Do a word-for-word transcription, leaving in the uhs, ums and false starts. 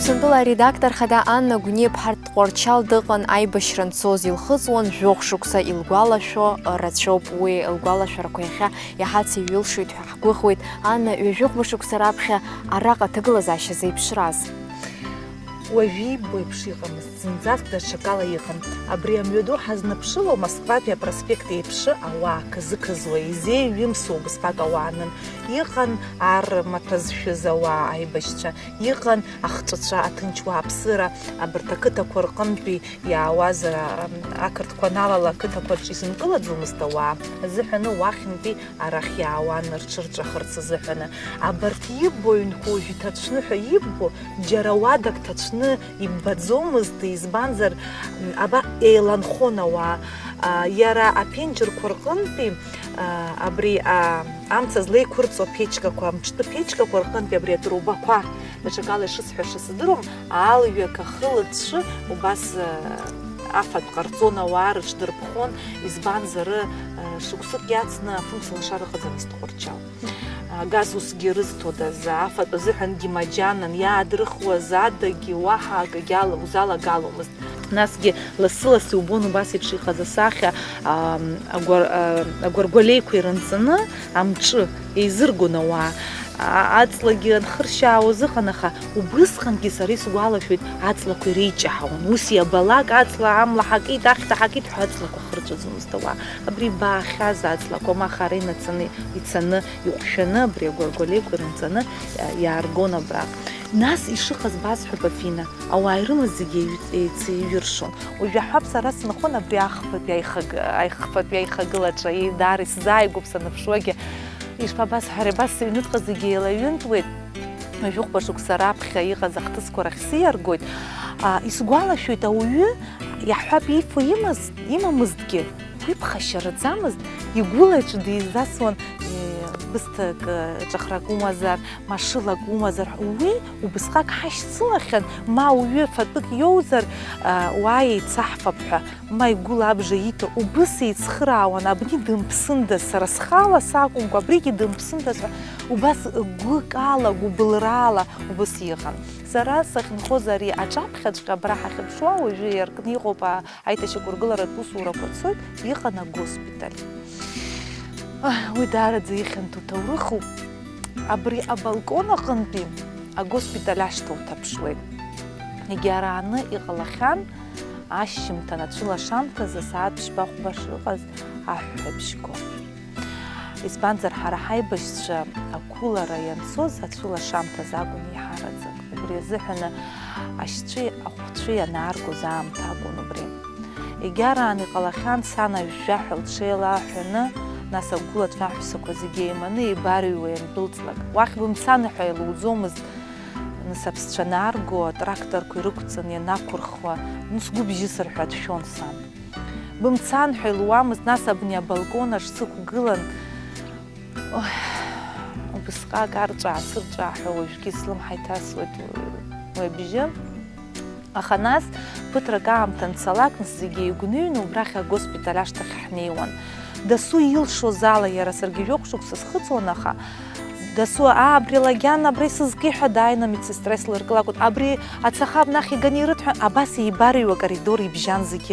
Аԥсынтәыла аредактор хада Анна Гәниаԥҳа Тҟәарчал дыҟан аибашьра анцоз, илхыҵуан жәохә шықәса, илгәалашәо рацәоуп уи, лгәалашәарақәа иахьа иаҳа ацәыҩ илшоит ҳәа ҳгәыӷуеит. Анна, ҩажәи хәба шықәса раԥхьа араҟа аҭагылазаашьа зеиԥшраз? Уажәы иббо еиԥш иҟамызт, зынӡаск даҽакала иҟан. Абри амҩаду ҳазныԥшыло, Москватәи апроспект еиԥшы ауаа казы-казуа, изеиҩымсуа убысҟак ауаа анын. Иҟан ар маҭәа зшәыз ауаа аибашьцәа, иҟан ахҵәацәа, аҭынч уааԥсыра, абарҭ ақыҭақәа рҟынтәи иаауаз, а, ақырҭқәа аналала ақыҭақәа рҿы изынкылаӡомызт ауаа азыҳәаны уахьынтәи арахь иаауан рҽырҵәахырц азыҳәаны. Абарҭ иббо, ҩынқәа уажә иҭацәны ҳәа иббо, џьара уадак ҭацәны иббаӡомызт, избанзар, м, аба еиланхон ауаа. А, иара аԥенџьырқәа рҟынтәи, а, абри, а, амца злеиқәырҵо аԥечкақәа, амҿтәы ԥечкақәа рҟынтәи абри атрубақәа, даҽакала ишысҳәаша сыздыруам, алҩақ ахы лыҵәҵәы убас, а, афатә ҟарҵон, ауаа рыҽдырԥхон, избанзар, а, шықәсык иацны афымца лашара ыҟаӡамызт Тҟәарчал. Агаз усгьы рызҭодаз, афатә азыҳәангьы маџьанан, иаадрыхуаз адагьы уаҳа акгьы ала-, узалагаломызт. Насгьы лассы-ласс иубон убас еиԥш иҟаз асахьа, ам, агәар-, а, агәаргәалеиқәа ирынҵаны амҿы еизыргон ауаа. А-, аҵлагьы анхыршьаауаз ыҟан, аха убысҟангьы сара исгәалашәоит, аҵлақәа иреиҷаҳауан. Ус иабалак, аҵла амла ҳакит, ахьҭа ҳакит ҳәа аҵлақәа хырҵәаӡомызт ауаа. Абри ибаахьаз аҵлақәа, ма хара инацаны ицаны, иҟәшәаны, абри агәаргәалеиқәа ирынҵаны, а, иааргон абраҟ. Нас ишыҟаз басҳәап, Афина, ауаа ирымаз зегьы еиҩ-, еицеиҩыршон. Уажә иаҳҳәап, сара сынхон абри ахԥатәи аихаг-, аихԥатәи аихагылаҿы, еи, даара исзааигәоуп саныԥшуагьы. Ишԥабасҳәари, абас сыҩныҵҟа зегьы еилаҩынтуеит. Ҩажәихәба шықәса раԥхьа иҟаз ахҭысқәа рахь сиаргоит. А, исгәалашәоит, ауаҩы, иаҳҳәап, иифо имаз, имамызҭгьы, уи ԥхашьараӡамызт, игәылаҿ дизасуан, е, бысҭак, е, ҿахрак умазар, машылак умазар ҳәа. Уи убысҟак ҳашьцылахьан, ма уаҩы фатәык иоузар, а, уааи еицаҳфап ҳәа, ма игәыла абжа иҭо, убыс еицхыраауан, абни дымԥсындаз, сара схала сакәымкәа, абригьы дымԥсындаз ҳәа, убас гәыкала, гәыбылрала убыс иҟан. Сара сахьынхоз ари аҿаԥхьаҵәҟьа абра ҳахьыԥшуа, уажәы иаркны иҟоуп, а, аиҭашьақәыргыларатә усурақәа цоит, иҟан агоспиталь. Ах, уи даараӡа ихьанҭоу ҭоурыхуп. Абри абалкон аҟынтәи агоспиталь ашҭа уҭаԥшуеит. Егьарааны иҟалахьан ашьжьымҭан ацәылашамҭазы асааҭ ԥшьба-хәба шыҟаз аҳәҳәабжь го. Избанзар, ҳара ҳаибашьцәа ақәылара ианцоз ацәылашамҭазы акәын еиҳараӡак. Убри азыҳәаны ашьцәеи ахәцәеи анааргоз аамҭа акәын убри. Егьараан иҟалахьан сан ажәжәаҳәа лҽеилаҳәаны, нас агәылацәа аҳәсақәа зегьы еиманы еибарыҩуа иандәылҵлак. Уахь бымцан ҳәа илуӡомызт, нас аԥсцәа анаарго, атракторқәа ирықәҵаны ианақәырхуа, нас гәыбжьысыр ҳәа дшәон сан. Бымцан ҳәа илуамызт, нас абни абалкон аҿы сықәгылан, Оҳ, убысҟак арҵәаа-сырҵәаа ҳәа уажәгьы слымҳа иҭасуеит уи, уи абжьы. Аха нас, ԥыҭрак аамҭа анцалак, нас зегьы еигәныҩны убрахь агоспиталь ашҭахь ҳнеиуан. Дасу илшоз ала, иара саргьы жәохә шықәса схыҵуан, аха дасу, аа, абри Лагьана абра исызки ҳәа дааины амедсестра ислыркылакәын, абри ацаха абнахь иганы ирыҭ ҳәа, абас еибарыҩуа акоридор ибжьан зегьы.